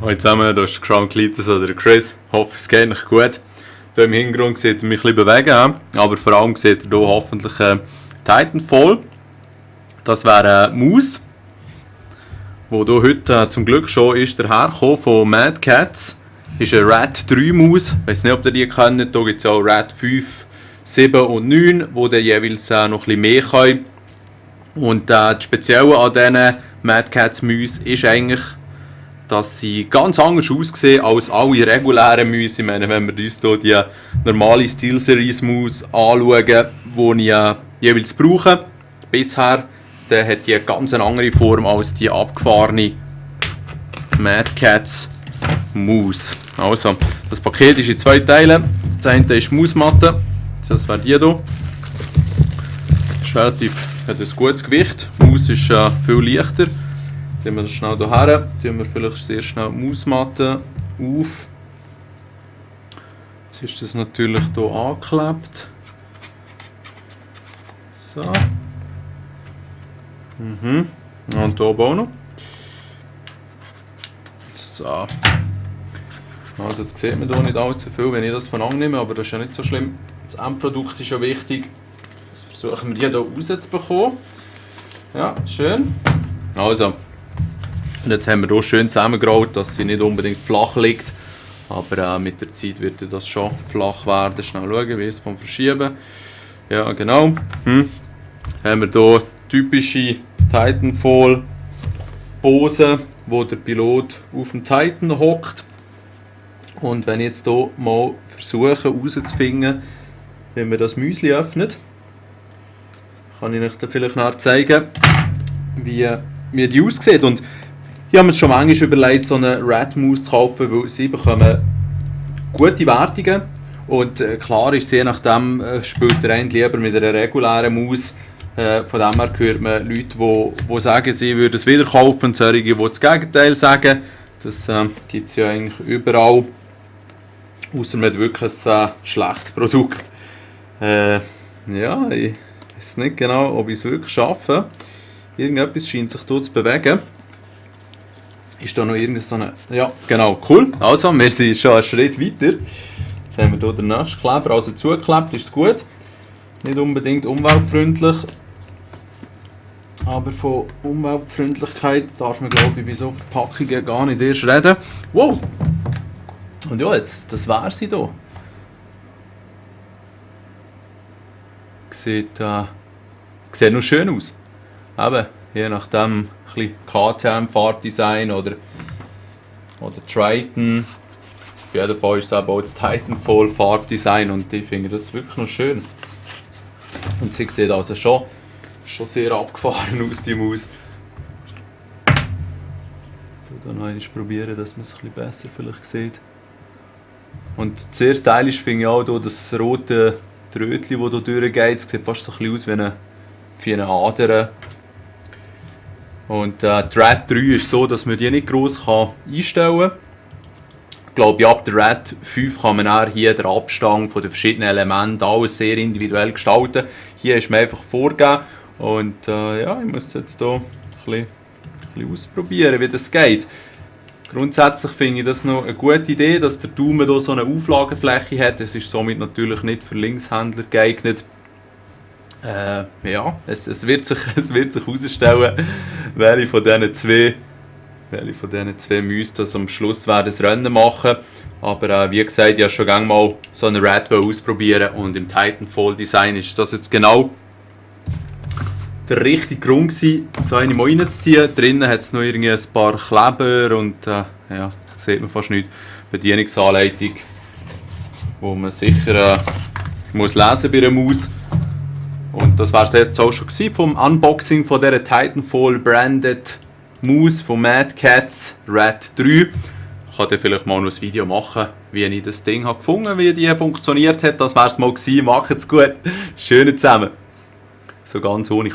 Hallo zusammen, das ist Crown Cletus oder Chris. Ich hoffe, es geht euch gut. Hier im Hintergrund seht ihr mich ein bisschen bewegen, aber vor allem seht ihr hier hoffentlich Titanfall. Das wäre eine Maus, die hier heute zum Glück schon ist dahergekommen von Mad Catz. Das ist eine Rat 3 Maus. Ich weiß nicht, ob ihr die kennt. Hier gibt es ja auch Rat 5, 7 und 9, die dann jeweils noch ein bisschen mehr können. Und das Spezielle an diesen Mad Catz Mäusen ist eigentlich, dass sie ganz anders aussehen als alle regulären Mäuse. Ich meine, wenn wir uns hier die normale SteelSeries Maus anschauen, die ich jeweils brauche, bisher, dann hat die eine ganz andere Form als die abgefahrene Mad Catz Maus. Also, das Paket ist in 2 Teilen. Das eine ist die Mausmatte, das wäre die hier. Hat ein gutes Gewicht. Die Maus ist viel leichter. Tun wir das schnell hierher. Tun wir vielleicht sehr schnell die Mausmatte auf. Jetzt ist das natürlich hier angeklebt. So. Und hier oben auch noch. So. Also jetzt sieht man hier nicht allzu viel, wenn ich das von annehme, aber das ist ja nicht so schlimm. Das Endprodukt ist ja wichtig. Jetzt versuchen wir die hier rauszubekommen. Ja, schön. Also. Und jetzt haben wir hier schön zusammengerollt, dass sie nicht unbedingt flach liegt. Aber mit der Zeit wird das schon flach werden. Schnell schauen, wie es vom Verschieben. Ja, genau. Haben wir hier typische Titanfall Pose, wo der Pilot auf dem Titan hockt. Und wenn ich jetzt hier mal versuche herauszufinden, wie man das Müsli öffnet, kann ich euch dann vielleicht nachher zeigen, wie die aussieht. Und ich habe mir schon manchmal überlegt, so eine Rat-Maus zu kaufen, weil sie bekommen gute Wertungen. Und klar ist, je nachdem spielt der eine lieber mit einer regulären Maus. Von dem her hört man Leute, die sagen, sie würden es wieder kaufen, und solche, die das Gegenteil sagen. Das gibt es ja eigentlich überall. Außer man hat wirklich ein schlechtes Produkt. Ja, ich weiß nicht genau, ob ich es wirklich schaffe. Irgendetwas scheint sich hier zu bewegen. Ist da noch irgendeine so eine... Ja, genau, cool. Also, wir sind schon einen Schritt weiter. Jetzt haben wir hier den nächsten Kleber. Also zugeklebt ist es gut. Nicht unbedingt umweltfreundlich. Aber von Umweltfreundlichkeit darf man, glaube ich, bei so Verpackungen gar nicht erst reden. Wow! Und ja, jetzt, das wäre sie hier. Sieht noch schön aus. Eben, je nachdem, ein bisschen KTM-Fahrdesign oder Triton. Auf jeden Fall ist es eben auch das Titanfall-Fahrdesign und ich finde das wirklich noch schön. Und sie sieht also schon sehr abgefahren aus, die Maus. Ich will dann noch einmal probieren, dass man es ein bisschen besser vielleicht sieht. Und sehr stylisch finde ich auch hier das rote Trötchen, das hier durchgeht. Es sieht fast so ein bisschen aus wie eine Ader. Und die Rat 3 ist so, dass man die nicht gross einstellen kann. Ich glaube, ab der Rat 5 kann man hier den Abstand von den verschiedenen Elementen alles sehr individuell gestalten. Hier ist man einfach vorgegeben. Und ja, ich muss jetzt hier ein bisschen ausprobieren, wie das geht. Grundsätzlich finde ich das noch eine gute Idee, dass der Daumen hier so eine Auflagefläche hat. Es ist somit natürlich nicht für Linkshändler geeignet. Ja, es wird sich herausstellen, welche von diesen zwei Mäusen das am Schluss das Rennen machen. Aber wie gesagt, ich habe schon gerne mal so eine Rat ausprobieren und im Titanfall Design ist das jetzt genau der richtige Grund gewesen, so eine mal reinzuziehen. Drinnen hat es noch irgendwie ein paar Kleber und ja, das sieht man fast nicht. Bedienungsanleitung, wo man sicher muss lesen bei einer Maus. Und das war es jetzt auch schon vom Unboxing von dieser Titanfall Branded Maus von Mad Catz Rat 3. Ich kann dann vielleicht mal noch ein Video machen, wie ich das Ding habe gefunden, wie die funktioniert hat. Das wäre es mal gewesen. Macht's gut. Schön zusammen. So ganz ohne